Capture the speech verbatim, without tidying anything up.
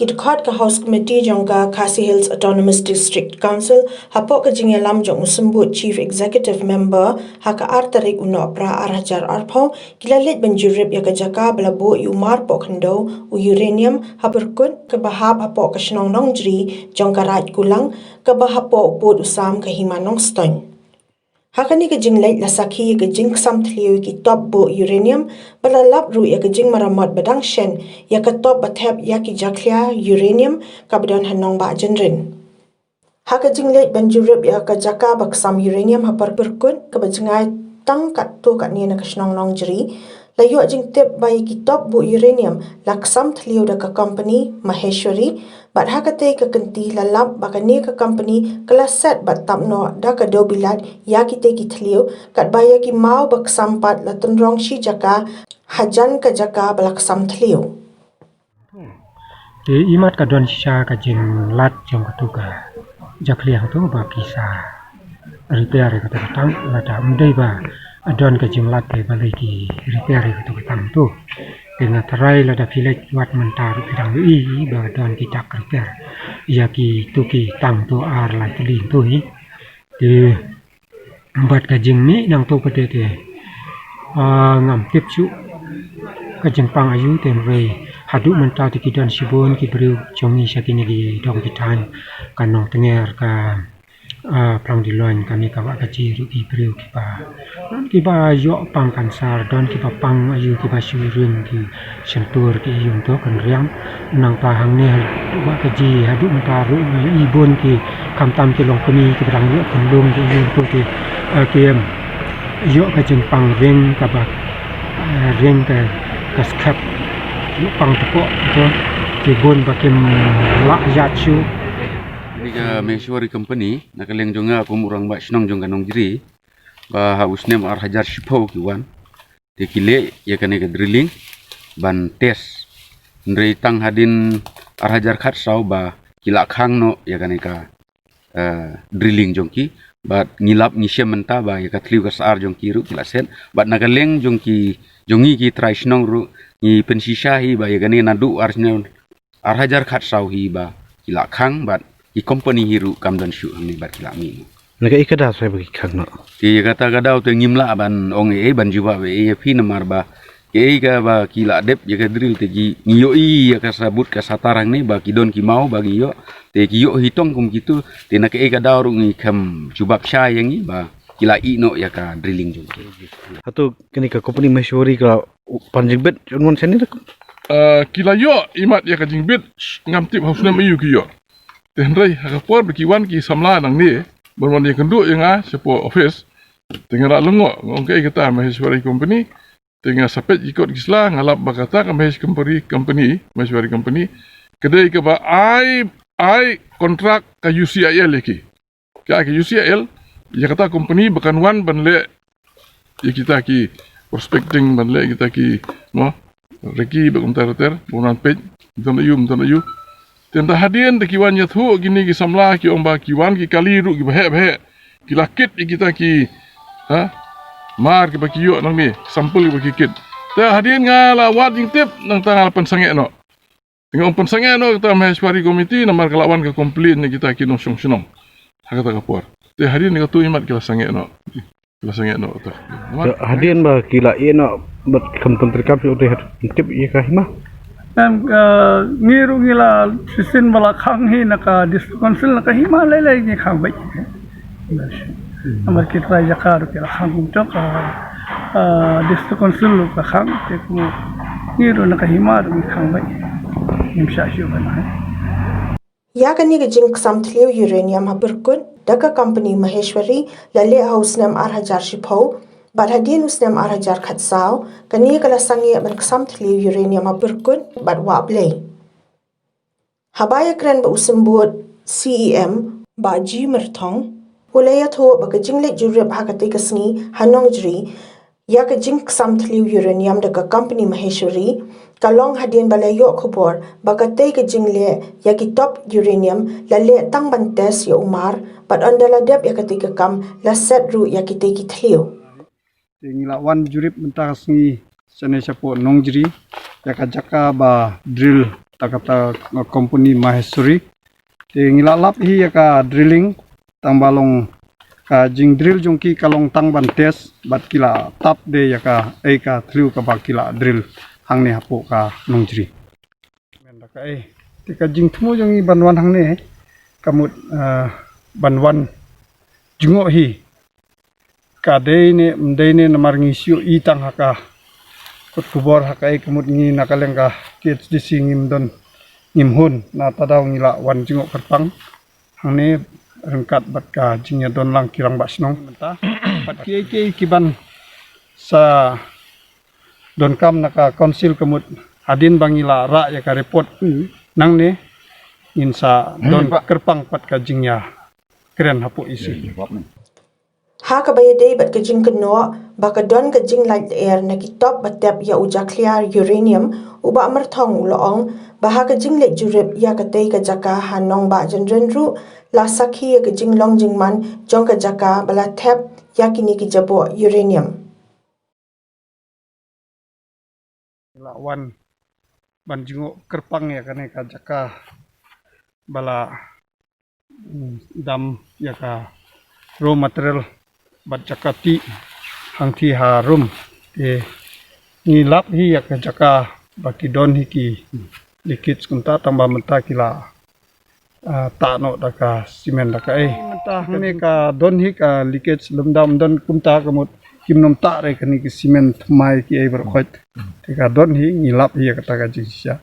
Ki dkhot ka House Committee jong ka Khasi Hills Autonomous District Council hapoh ka jingïalam jong u Symbud Chief Executive Member ha ka ar tarik u Nohprah ar hajar arphew ki la leit ban jurip ïa ka jaka ba la buh ïa u mar poh khyndew u uranium ha Pyrkut kaba hap hapoh ka shnong Nongjri jong ka Raid Kulang kaba hapoh u pud u sam ka Hima Nongstoiñ. Ha kane ka jingleit la sakhi ïa ka jingksam thliew ïa ki top buh uranium bad la lap ruh ïa ka jingmaramot ba dang shen ïa ka top ba thep ïa ki jakhlia uranium kaba don ha Nongbah Jynrin. Ha ka jingleit ban jurip ïa ka jaka ba ksam uranium ha Pyrkut kaba jngai tang katto katne na ka shnong Nongjri, la ïoh jingtip ba ïa ki top buh uranium la ksam thliew da ka kompani Maheshwari, bad ha katei ka kynti la lap ba kane ka kompani ka la set bad tap noh da ka dewbilat ïa kitei ki thliew, katba ïa ki maw ba ksam pat la tynrong shi jaka hajan ka jaka ba la ksam thliew. Te imat ka don shisha ka jinglad jong katu ka jakhlia hangtu ba ki sa repair ïa katu ka tang, lada ym dei ba don ka jinglad te balei ki repair ïa katu ka tang tu. Te nga tharai lada phi leit wad mynta ruh phi dang ïohi ba don ki dak repair ïa kitu ki tang tu ar lai tylli tu hi. Te bad ka jingmih nangtu pat te, ah, ngam tip shuh ka jingpang aïu te, hynrei haduh mynta te ki don shibun ki briew jong ngi sha kine ki dong ki thaiñ, ka Nongtnger, ka, ah, Phlangdilloiñ, kane ka Wahkaji ruh ki briew kiba don kiba ïoh pang cancer, don kiba pang aïu kiba shu ring ki shyntur ki ïing to kan riang. Nangta hangne Wahkaji haduh mynta ruh ngi i bun ki, khamtam ki longkmie kiba dang ïoh pynlong ki ïing to ki, eh, ki, em, ïoh ka jingpang ring kaba, eh, ring ka, ka skhem ïoh pang tepok to ki bun ba kim lah ïaid shuh. Kane ka Maheshwari Company na ka liang jong nga kum u rangbah shnong jong ka Nongjri, ba ha u snem ar hajar shiphew ki wan te ki leh ïa kane ka drilling ban test. Hynrei tang hadien ar hajar khatsaw ba ki la khang noh ïa kane ka, eh, drilling jong ki. Bad ngi lap ngi shem mynta ba ïa ka thliew ka sar jong ki ruh ki la set. Bad na ka liang jong ki, jong ngi ki trai shnong ruh ngi pynshisha hi ba ïa kane naduh ar snem ar hajar khatsaw hi ba ki la khang bad ki company hi ruh kam don shuh hangne bad ki la mih noh. Na kaei ka daw sa ba ki khang noh? Te ïa kata ka daw te ngim lah ban ong ei ei ban jubab ei ei ïa phi namar ba kaei kaba ki la dep ïa ka drill te ki ngi ïohi ïa ka sabut ka satar hangne ba ki don ki maw ba ngi ïoh te ki ïoh hi tong kum kitu te na kaei ka daw ruh ngi khlem jubab shai ïa ngi ba ki la ïeh noh ïa ka drilling jong ki. Hato kane ka company Maheshwari ka pan jingbit jong mon seni? Ah, ki la ïoh imat ïa ka jingbit ngam tip ha u snem aïu ki ïoh. Te hynrei ha ka por ba ki wan ki samla nangne ban wan ïakynduh ïa nga shapoh office, te nga la lyngngoh, nga ong kaei kata Maheshwari Company. Te nga sa peit ki kot ki sla nga lap ba kata ka Mahesh Company, Company, Maheshwari Company ka dei kaba ai, ai contract ka U C I L ïa ki. Ka, ka U C I L ïa kata company ba kan wan ban leh ïa kita ki prospecting, ban leh kita ki, mo, reki bad kumta ter ter, ban wan peit mynta na ïu, mynta na ïu. Te mynta hadien da ki wan ïathuh kine ki samla ki ong ba ki wan ki kali ruh kiba heh ba heh, ki la kit ïa kita ki, ha, mar kiba ki ïoh nangne, sample kiba ki kit. Te hadien nga la wad jingtip, nangta nga la pynsangeh noh. Nga ong pynsangeh noh kata Maheshwari Committee namar ka la wan ka complain na kita ki nongshong shnong ha kata ka por. Te hadien katu imat ki la sangeh noh. Ki la sangeh noh kata. Hadien ba ki la ïeh noh bad kam pyntrei kam shuh te, tip ïa ka hima? Em, eh, ngi ruh ngi la shisien ba la khang hi na ka District Council na ka hima lei lei ngi khang beit. Namar ki trai jaka ruh ki la khang kumto ka, ah, District Council ruh ka khang, te kumno ngi ruh na ka hima ruh ngi khang beit. Ngim shah shuh ban ai. Ïa kane ka jingksam thliew uranium ha Pyrkut da ka company Maheshwari la leh ha u snem ar hajar shiphew, bad hadien u snem ar hajar khatsaw kane ka la sangeh ban ksam thliew uranium ha Pyrkut bad Wah Blei. Haba ïakren bad u Symbud C E M, Bah G Myrthong, u la ïathuh ba ka jingleit jurip ha katei ka sngi ha Nongjri ïa ka jingksam thliew uranium da ka company Maheshwari ka long hadien ba la ïoh khubor ba katei ka jingleh ïa ki top uranium la leh tang ban test ïa u mar, bad ynda la dep ïa katei ka kam la set ruh ïa kitei ki thliew. Te ngi la wan jurip mynta ka sngi shane shapoh Nongjri ïa ka jaka ba drill ta kata company Maheswari. Te ngi la lap hi ïa ka drilling, tang ba long ka jingdrill jong ki ka long tang ban test, bad ki la tap de ïa ka, ei ka thliew kaba ki la drill hangne hapoh ka nongjri. Men da ka ei. Te ka jingthmu jong ngi ban wan hangne, ka mut, eh, ban wan jngoh hi. Ka dei ne, ym dei ne, namar ngi shu i tang ha ka kot khubor ha ka ei, ka mut ngi na ka liang ka K H D C ngim don, ngim hun, na ta daw ngi la wan jngoh kyrpang hangne ryngkat bad ka jingïadon lang ki rangbah shnong mynta. Bad kiei kiei kiban sa donkam na ka council, ka mut hadien ba ngi la rah ïa ka report nangne, ngin sa don kyrpang pat ka jingïakren hapoh E C. Ha kaba ïadei bad ka jingkynnoh ba ka don ka jinglait lyer na ki top ba tep ïa u jakhlia uranium, u Bah Myrthong u la ong ba ha ka jingleit jurip ïa katei ka jaka ha Nongbah Jynren ruh, la sakhi ïa ka jinglong jingman jong ka jaka ba la thep ïa kine ki jaboh uranium. La wan ban jngoh kyrpang ïa kane ka jaka ba la, mm, dam ïa ka raw material bad jaka tih hangthie harum. Te ngi lap hi ïa ka jaka ba ki don hi ki leakage kumta, tang ba mynta ki la, ah, tah noh da ka cement da ka ei. Mynta hangne ka don hi ka leakage, lymda ym don kumta ka mut kim nym tah re kane ki cement thymmai ki ei baroh khoit. Te ka don hi, ngi lap hi ïa kata ka jingshisha.